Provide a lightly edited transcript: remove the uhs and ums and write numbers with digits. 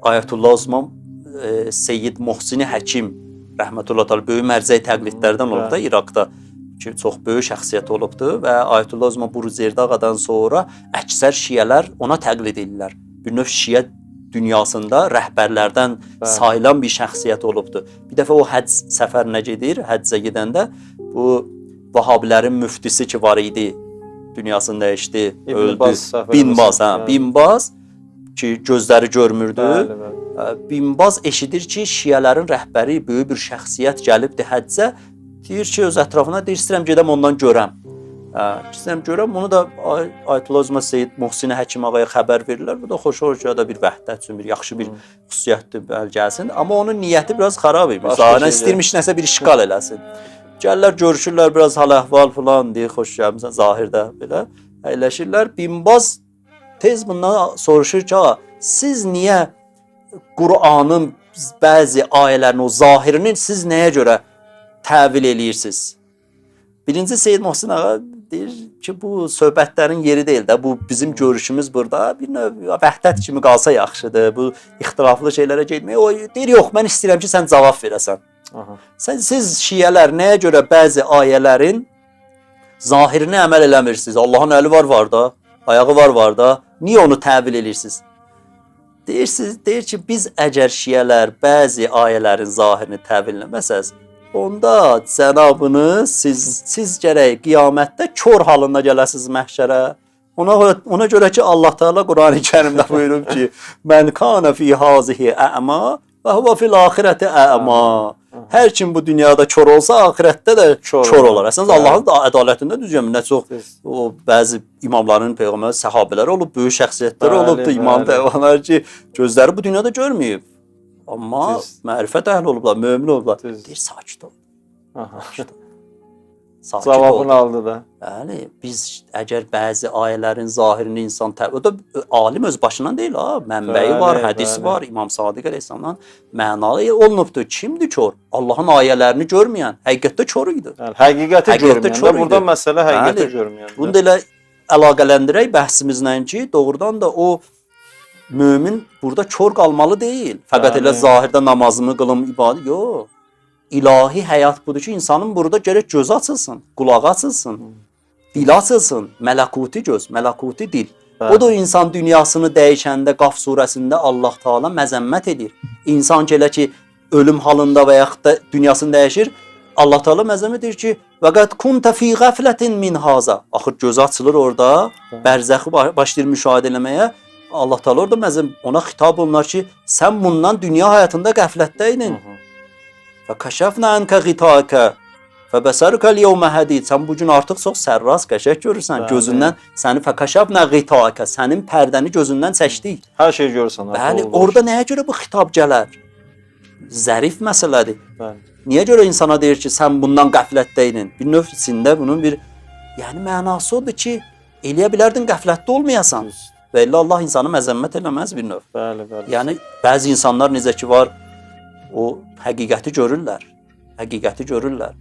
Ayətullah Osman Seyyid Muhsini Həkim rəhmətullah təala böyük mərcəyi təqlidlərdən olub da İraqda ki, çox böyük şəxsiyyət olubdu və Ayətullah Osman Buruzerdi ağadan sonra əksər şiələr ona təqlid edirlər. Bir növ şiə dünyasında rəhbərlərdən sayılan bir şəxsiyyət olubdu. Bir dəfə o həcc səfərinə gedir, həccə gedəndə bu Vahabilərin müftisi ki var idi, dünyasını dəyişdi, İbn öldü. Baz səhv Bin Baz, eləmirəmsə, hə, bəli. Bin Baz ki gözləri görmürdü. Bəli, bəli. Bin Baz eşidir ki, şiələrin rəhbəri böyük bir şəxsiyyət gəlibdi həccə. Deyir ki, öz ətrafına deyir, istəyirəm gedəm ondan görəm. Hə, istəyirəm görəm. Bunu da Ayətullah Özmə Seyid Muhsin Həkim ağaya xəbər verirlər. Bu da xoşu da bir vəhdət üçün bir yaxşı bir xüsusiyyətdir, bəli gəlsin. Amma onun niyyəti biraz xarab imiş. Başqa Zahirən şeydir. istəyirmiş nəsə bir işgal eləsin. Gəlirlər, görüşürlər biraz hal-əhval filan, deyir, xoş gəlmisən zahirdə belə. Əyləşirlər. Bin Baz tez bundan soruşur ki, ağa, siz niyə Qur'anın bəzi ayələrinin o zahirini siz nəyə görə təvil eləyirsiniz? Birinci Seyid Muhsin ağa deyir ki, bu söhbətlərin yeri deyil də, bu bizim görüşümüz burada bir növ vəhdət kimi qalsa yaxşıdır. Bu ixtilaflı şeylərə getmək. O deyir, yox, mən istəyirəm ki, sən cavab verəsən. Aha. Siz şiələr nəyə görə bəzi ayələrin zahirinə əməl eləmirsiniz? Allahın əli var var da, ayağı var var da. Niyə onu təvil eləyirsiniz? Deyirsiniz, deyir ki, biz əgər şiələr bəzi ayələrin zahirini təvil eləməsəz, onda cənabınız siz gərək qiyamətdə kor halında gələsiniz məhşərə. Ona görə ki, Allah Teala Qurani-Kərimdə buyurub ki, "Mən kana fi hazihi a'ma və huve fil axirəti a'ma." Hər kim bu dünyada kor olsa, axirətdə də Kor kor olar. olar. Əslində Allahın da ədalətində düzgün nə çox Düz. o bəzi imamların, peyğəmbər səhabələri olub, böyük şəxsiyyətlər Bəli, olubdu, imam bəli. peyğəmbər ki, gözləri bu dünyada görməyib. Amma Düz. mərifət əhli olublar, mömin olublar. Düz. Deyir, sakit ol. Aha. Sakit ol. Cavabını aldı da. Bəli, biz əgər bəzi ayələrin zahirini insan o da alim öz başından deyil ha, mənbəyi Bəli, var, hədis bəli. var, İmam Sadiq əleyhissalamdan mənalı olunubdur. Kimdir kor? Allahın ayələrini görməyən, həqiqətdə kor idi. Yəni həqiqəti Həqiqətdə görməyən kor də burada idi. məsələ həqiqəti Bəli. görməyən. Bunu da elə əlaqələndirək bəhsimizlə ki, doğrudan da o mömin burada kor qalmalı deyil. Fəqət elə Bəli. zahirdə namazımı qılım, ibadət, yox. İlahi həyat budur ki, insanın burada gərək gözü açılsın, qulağı açılsın, dili açılsın, mələkuti göz, mələkuti dil. Bəli. O da insan dünyasını dəyişəndə Qaf surəsində Allah Taala məzəmmət edir. İnsan ki elə ki ölüm halında və yaxud da dünyasını dəyişir, Allah Taala məzəmmət edir ki, "Və qad kunta fi ğafletin min haza." Axır gözü açılır orada, bərzəxi başlayır müşahidə eləməyə. Allah Taala orada ona xitab olunar ki, sən bundan dünya həyatında qəflətdə idin. Fəkəşəfnə ənkə qitaəkə fəbəsərükəl yevmə hədid. Sən bu gün artıq çox sərrast, qəşəng görürsən. Bəli. Gözündən səni fəkəşəfnə qitaəkə, sənin pərdəni gözündən çəkdik. Hər şey görürsən. artıq Bəli, oldu. orada nəyə görə bu xitab gələr? Zərif məsələdir. Bəli. Niyə görə insana deyir ki, sən bundan qəflətdə idin? Bir növ içində bunun bir yəni mənası odur ki, eləyə bilərdin qəflətdə olmayasan. Düz. Və elə Allah insanı məzəmmət eləməz bir növ. Bəli, bəli. Yəni bəzi insanlar necə ki var, o həqiqəti görürlər. Həqiqəti görürlər.